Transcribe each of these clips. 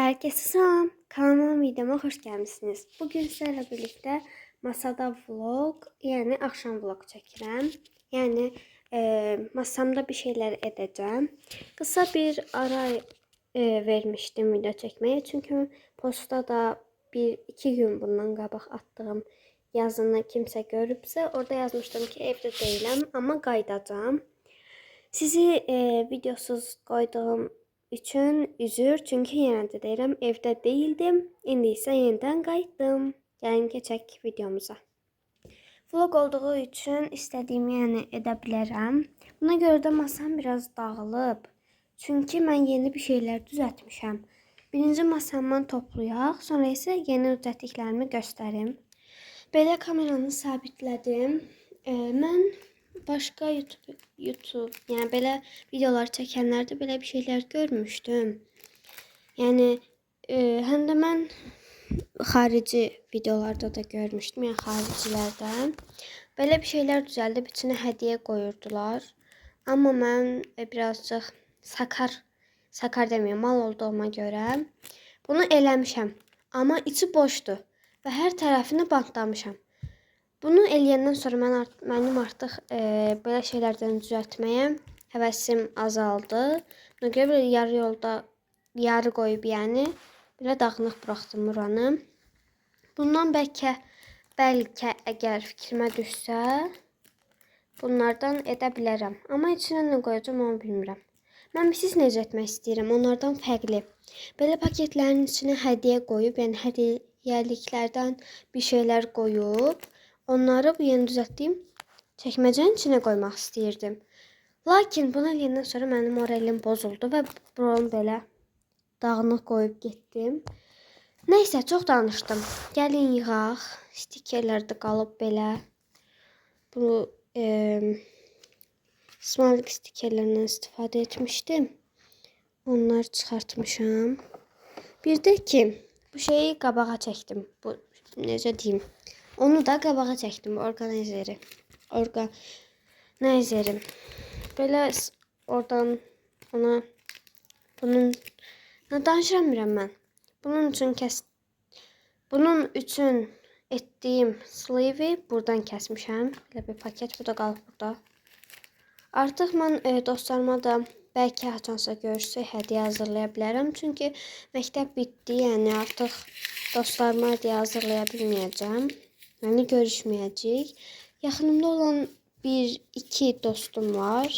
Herkese selam. Kanalıma, videoma hoş gelmişsiniz. Bugün sizlerle birlikte masada vlog, yani akşam vlog çəkirəm. Yani masamda bir şeyler edeceğim. Kısa bir ara vermiştim video çekmeye. Çünkü posta da bir iki gün bundan qabaq attığım yazını kimsə görübsə, orada yazmıştım ki evdə deyiləm, amma qayıdacağam. Sizi videosuz qoyduğum üçün üzür. Çünki yenə də deyirəm, evdə deyildim. İndi isə yenidən qayıtdım. Gəlin keçək videomuza. Vlog olduğu üçün istədiyimi yəni edə bilərəm. Buna görə də masam biraz dağılıb. Çünki mən yeni bir şeylər düzəltmişəm. Birinci masamdan toplayaq, sonra isə yeni düzəltdiklərimi göstərim. Belə kameranı sabitlədim. Mən başqa YouTube, yəni belə videolar çəkənlərdə belə bir şeylər görmüşdüm. Yəni həm də mən xarici videolarda da görmüşdüm, yəni xaricilərdən. Belə bir şeylər düzəldib içinə hədiyyə qoyurdular. Amma mən birazcıq sakar deməyim, mal olduğuma görə bunu eləmişəm. Amma içi boşdur və hər tərəfini bantlamışam. Bunu eləyəndən sonra mənim artıq belə şeylərdən düzəltməyə həvəsim azaldı. Buna görə belə yarı yolda yarı qoyub, yəni belə dağınıq buraxdım buranı. Bundan bəlkə əgər fikrimə düşsə bunlardan edə bilərəm. Amma içinə nə qoyacağam onu bilmirəm. Mən siz necə etmək istəyirəm, onlardan fərqli. Belə paketlərin içinə hədiyyə qoyub, yəni hədiyyəliklərdən bir şeylər qoyub, onları bu yeni düzəltdiyim çəkməcənin içinə qoymaq istəyirdim. Lakin bunu eləyəndən sonra mənim moralim pozuldu və buranı belə dağınıq qoyub getdim. Neysə, çox danışdım. Gəlin yığaq. Stikerlər də qalıb belə. Bu smiley stikerlərindən istifadə etmişdim. Onları çıxartmışam. Bir də ki, bu şeyi qabağa çəkdim. Bu necə deyim? Onu da qabağa çəkdim, bu orqanizeri. Orqanizeri. Belə oradan ona bunun nə danışıram bilmirəm mən. Bunun üçün kəs Bunun üçün etdiyim sleeve-i buradan kəsmişəm. Belə bir paket, bu da qalıb burada. Artıq mən dostlarıma da bəlkə haçansa görüşsək hədiyyə hazırlaya bilərəm. Çünki məktəb bitdi, yəni artıq dostlarıma hədiyyə hazırlaya bilməyəcəm. Yəni görüşməyəcəyik. Yaxınımda olan bir, iki dostum var.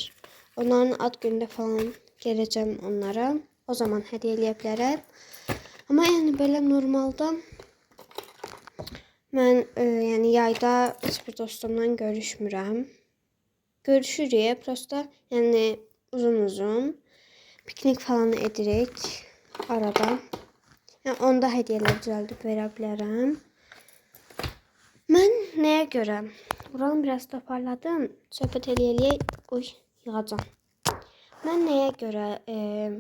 Onların ad günündə falan gələcəm onlara. O zaman hədiyyə eləyə bilərəm. Amma yəni belə normalda mən yəni yayda heç bir dostumla görüşmürəm. Görüşürük, prosta yəni uzun-uzun piknik falan edirik arada. Yəni onda hədiyyələr düzəldib verə bilərəm. Mən nəyə görə buranı biraz toparladım, söhbət eləyə-eləyə, uy, yığacam. Mən nəyə görə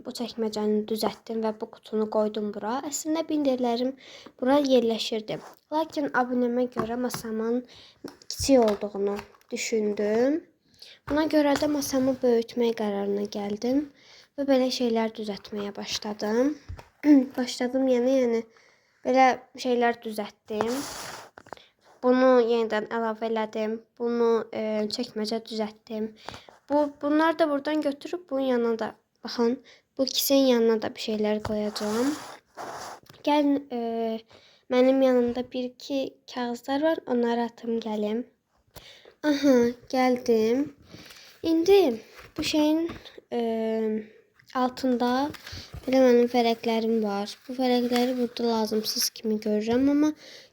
bu çəkməcəni düzəltdim və bu qutunu qoydum bura? Əslində binderlərim bura yerləşirdi. Lakin abunəmə görə masamın kiçik olduğunu düşündüm. Buna görə də masamı böyütmək qərarına gəldim və belə şeylər düzəltməyə başladım. Başladım, yəni belə şeylər düzəltdim. Bunu yenidən əlavə elədim. Bunu çəkməcə düzəltdim. Bunları da buradan götürüb bunun yanına da baxın, bu kisənin yanına da bir şeylər qoyacağam. Gəlin, mənim yanımda bir iki kağızlar var. Onları atım gəlim. Aha, gəldim. İndi bu şeyin altında belə mənim vərəqlərim var. Bu vərəqləri burada lazımsız kimi görürəm, amma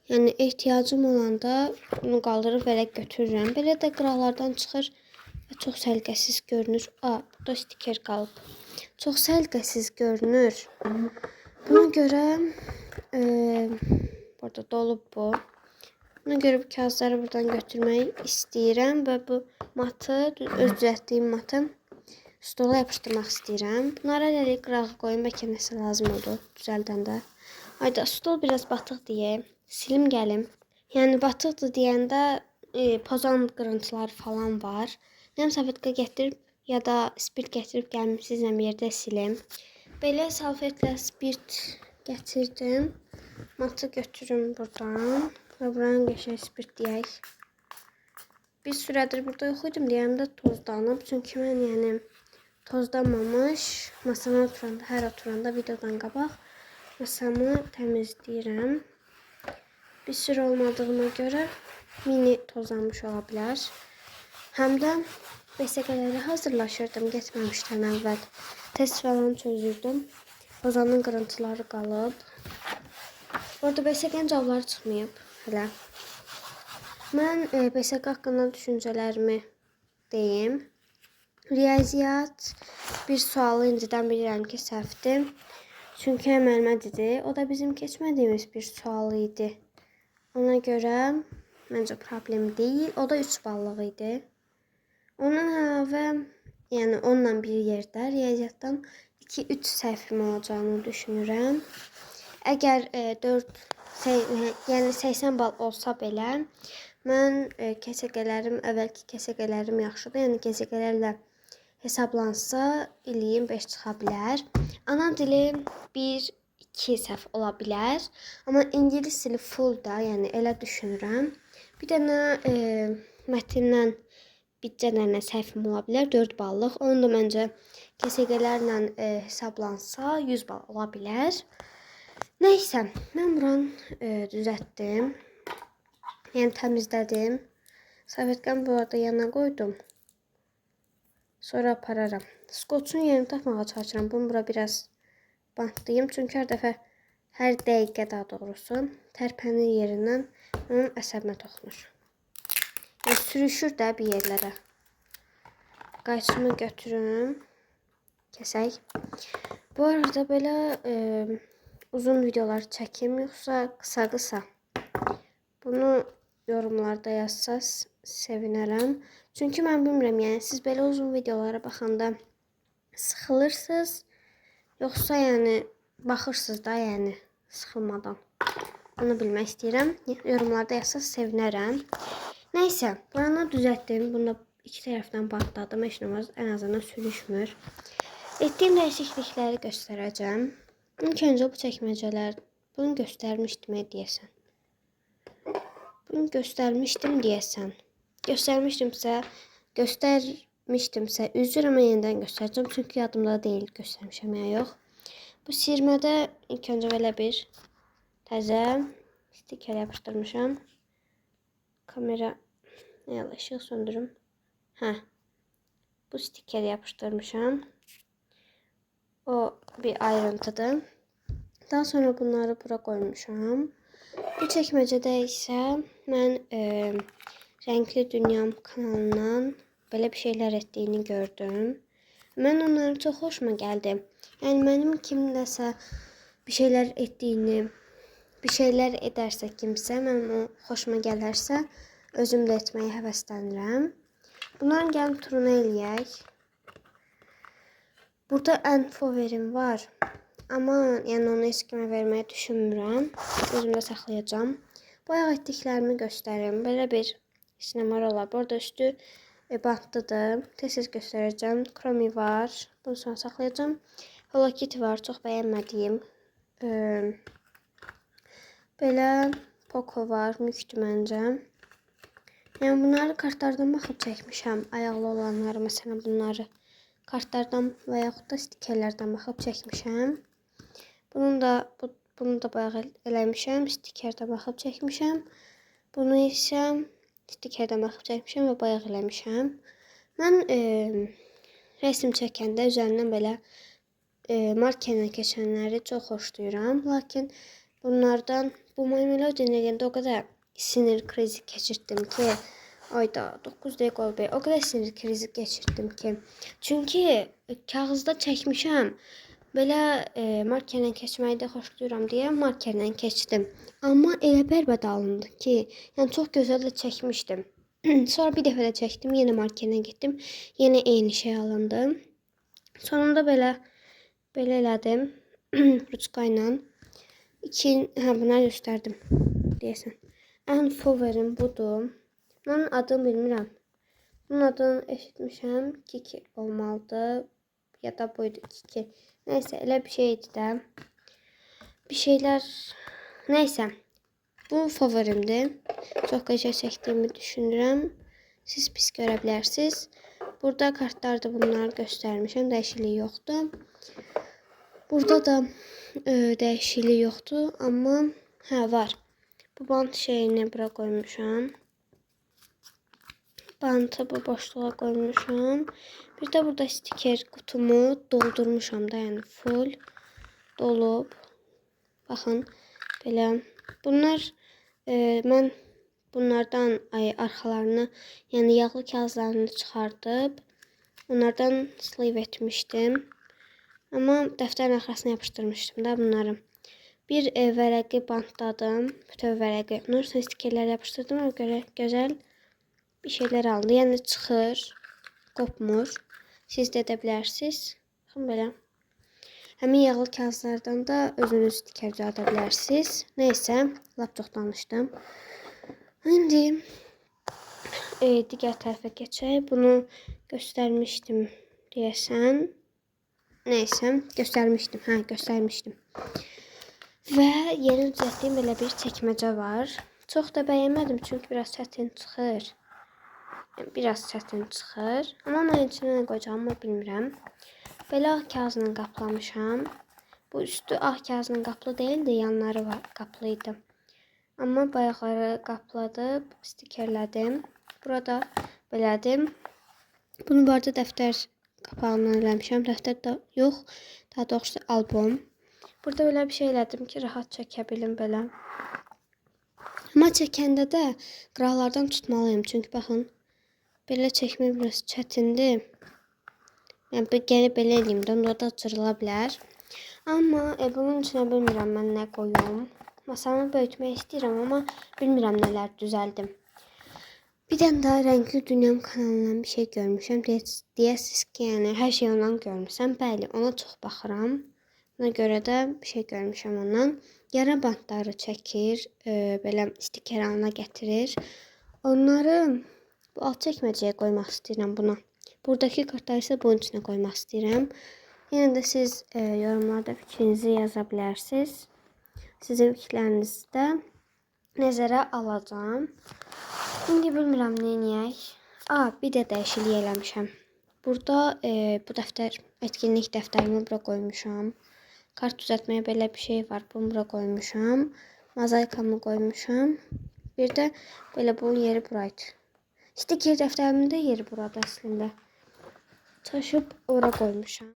yəni ehtiyacım olanda bunu qaldırıb vərəq götürürəm. Belə də qıraqlardan çıxır və çox səliqəsiz görünür. A, burada stiker qalıb. Çox səliqəsiz görünür. Buna görə burada dolub bu. Buna görə bu kağızları buradan götürmək istəyirəm və bu matı, öz düzəltdiyim matı stola yapışdırmaq istəyirəm. Bunları hələlik qırağa qoyum, bəlkə nəsə lazım oldu düzəldəndə. Ayda stol biraz batıq deyə silim gəlim. Yəni batıqdır deyəndə pozan qırıntıları falan var. Nəm salfetka gətirib ya da spirt gətirib gəldim sizlə bir yerdə silim. Belə salfetlə spirt Gətirdim. Matı götürüm buradan və buranı qəşəng spirtləyək. Bir sürədir burada yox idim deyəm də tozlanıb. Çünki mən yəni tozlanmamış masama oturanda, hər oturanda videodan qabaq masamı təmizləyirəm. Bir sürü olmadığına görə mini tozlanmış ola bilər. Həm də BSQ-lərə hazırlaşırdım getməmişdən əvvəl. Test falan çözürdüm. Ozanın qırıntıları qalıb. Orada BSQ-nin cavabları çıxmayıb hələ. Mən BSQ haqqında düşüncələrimi deyim. Riyaziyyat bir sualı indidən bilirəm ki, səhvdir. Çünki müəllimə dedi, o da bizim keçmədiyimiz bir sual idi. Ona görə məncə problem deyil. O da 3 ballıq idi. Ondan əlavə, yəni onunla bir yerdə riyaziyyatdan 2-3 səhvim olacağını düşünürəm. Əgər 4, yəni 80 bal olsa belə, mən KSQ-lərim, əvvəlki KSQ-lərim yaxşıdır. Yəni KSQ-lərlə hesablansa, iliyim 5 çıxa bilər. Ana dili 1-2 səhv ola bilər. Amma ingilis dili full da, yəni elə düşünürəm. Bir dənə mətndən bircə dənə səhvim ola bilər, 4 ballıq. Onu da məncə KSQ-lərlə hesablansa 100 bal ola bilər. Nəysə, mən buranı düzəltdim. Yəni təmizlədim. Salfetkanı bu arada yana qoydum. Sonra apararam. Skotçun yerini tapmağa çalışıram. Bunu bura biraz bantlayım. Çünki hər dəfə, hər dəqiqə daha doğrusu, tərpənir yerindən, onun əsəbimə toxunur. Yəni, sürüşür də bir yerlərə. Qayçımı götürüm. Kəsək. Bu arada belə uzun videolar çəkim, yoxsa qısa-qısa? Bunu yorumlarda yazsaz sevinərəm. Çünki mən bilmirəm, yəni siz belə uzun videolara baxanda sıxılırsınız, yoxsa yəni baxırsınız da, yəni sıxılmadan. Onu bilmək istəyirəm. Yorumlarda yazsaz sevinərəm. Nəysə, buranı düzəltdim. Bunu da iki tərəfdən bantladım. Heç nə olmaz, ən azından sürüşmür. Etdiyim dəyişiklikləri göstərəcəm. İlk öncə bu çəkməcələr, bunu göstərmişdim deyəsən. Bunu göstərmişdim deyəsən. Göstərmişdimsə üzr, amma yenidən göstərəcəm. Çünki yadımda deyil göstərmişəm ya yox. Bu sirmədə ilk öncə belə bir təzə stiker yapışdırmışam. Kamera, nə işıq söndürüm. Hə. Bu stikeri yapışdırmışam. O bir ayrıntıdır. Daha sonra bunları bura qoymuşam. Bu çəkməcədə isə mən Rəngli Dünyam kanalından belə bir şeylər etdiyini gördüm. Mən onların çox xoşuma gəldi. Yəni mənim kimdəsə bir şeylər etdiyini, bir şeylər edərsə kimsə, mənim o xoşuma gələrsə, özüm də etməyə həvəslənirəm. Bunların gəlin turunu eləyək. Burada ən favorim var. Amma yəni onu heç kimə verməyi düşünmürəm. Özümdə saxlayacağam. Bayaq etdiklərimi göstərim. Belə bir sinema olar. Burada üstü bantlıdır. Tez-tez göstərəcəm. Kromi var. Bunu sonra saxlayacağam. Hello Kitty var. Çox bəyənmədiyim. Belə Poco var. Mükdür məncə. Yəni bunları kartlardan baxıb çəkmişəm. Ayaqlı olanları, məsələn bunları kartlardan və yaxud da stikerlərdən baxıb çəkmişəm. Bunu da bayaq eləmişəm. Stikerdə baxıb çəkmişəm. Bunu isə stikerdən baxıb çəkmişəm və bayaq eləmişəm. Mən rəsm çəkəndə üzərindən belə markerlə keçənləri çox xoşlayıram. Lakin bunlardan bu My Melody eləyəndə o qədər sinir krizi keçirtdim ki, ayda 9 dəqiqə oldu. O qədər sinir krizi keçirtdim ki, çünki kağızda çəkmişəm. Belə markerlə keçməyi də xoşlayıram deyə markerlə keçdim. Amma elə bərbad alındı ki, yəni çox gözəl də çəkmişdim. Sonra bir dəfə də çəkdim, yenə markerlə getdim. Yenə eyni şey alındı. Sonunda belə elədim ruçka ilə. Hə, bunları göstərdim deyəsən. Ən favorim budur. Bunun adını bilmirəm. Bunun adını eşitmişəm. Kiki olmalıdır. Ya da buydu Kiki. Nəysə, elə bir şeydi də. Bir şeylər, nəysə. Bu favorimdir. Çox qəşəng çəkdiyimi düşünürəm. Siz pis görə bilərsiniz. Burada kartlarda bunları göstərmişəm. Dəyişiklik yoxdur. Burada da dəyişiklik yoxdur, amma hə var. Bu bant şeyini bura qoymuşam. Bantı bu boşluğa qoymuşam. Bir də burada stiker qutumu doldurmuşam da, yəni full dolub. Baxın, belə. Bunlar mən bunlardan arxalarını, yəni yağlı kağızlarını çıxardıb onlardan sleeve etmişdim. Amma dəftərin arxasına yapışdırmışdım da bunları. Bir vərəqi bantladım, bütöv vərəqi. Onun üstünə stikerlər yapışdırdım. Ona görə gözəl bir şeylər alındı. Yəni çıxır, qopmur. Siz də edə bilərsiniz. Baxın belə. Həmin yağlı kağızlardan da özünüz stiker düzəldə bilərsiniz. Neysə, lap çox danışdım. İndi digər tərəfə keçək. Bunu göstərmişdim deyəsən. Neysə, göstərmişdim. Hə, göstərmişdim. Və yeni düzəltdiyim belə bir çəkməcə var. Çox da bəyənmədim çünki biraz çətin çıxır. Yəni, biraz çətin çıxır. Amma mən içinə nə qoyacağımı bilmirəm. Belə ağ kağızla qaplamışam. Bu üstü ağ kağızla qaplı deyildi, yanları var, qaplı idi. Amma bayaqları qapladım, stikerlədim. Burada belədir. Bunu bu arada dəftər qapağından eləmişəm. Dəftər də yox, daha doğrusu albom. Burada belə bir şey elədim ki, rahat çəkə bilim belə. Amma çəkəndə də qıraqlardan tutmalıyam. Çünki baxın, belə çəkmək biraz çətindir. Yəni gəlib belə eləyim də, onda da cırıla bilər. Amma bunun içinə bilmirəm mən nə qoyum. Masamı böyütmək istəyirəm, amma bilmirəm nələr düzəldim. Bir dənə də Rəngli Dünyam kanalından bir şey görmüşəm. Deyəsiniz ki, yəni hər şeyi ondan görmüsəm. Bəli, ona çox baxıram. Buna görə də bir şey görmüşəm ondan. Yara bantları çəkir, belə stiker halına gətirir. Onları bu alt çəkməcəyə qoymaq istəyirəm buna. Buradakı kartları isə bunun içinə qoymaq istəyirəm. Yenə də siz yorumlarda fikrinizi yaza bilərsiniz. Sizin fikirlərinizi də nəzərə alacağam. İndi bilmirəm nə eləyək. Bir də dəyişiklik eləmişəm. Burada bu dəftər, etkinlik dəftərimi bura qoymuşam. Kart düzəltməyə belə bir şey var. Bunu bura qoymuşam. Mozaikamı qoymuşam. Bir də belə bunun yeri buraydı. Stiker dəftərimin də yeri burada əslində. Çaşıb ora qoymuşam.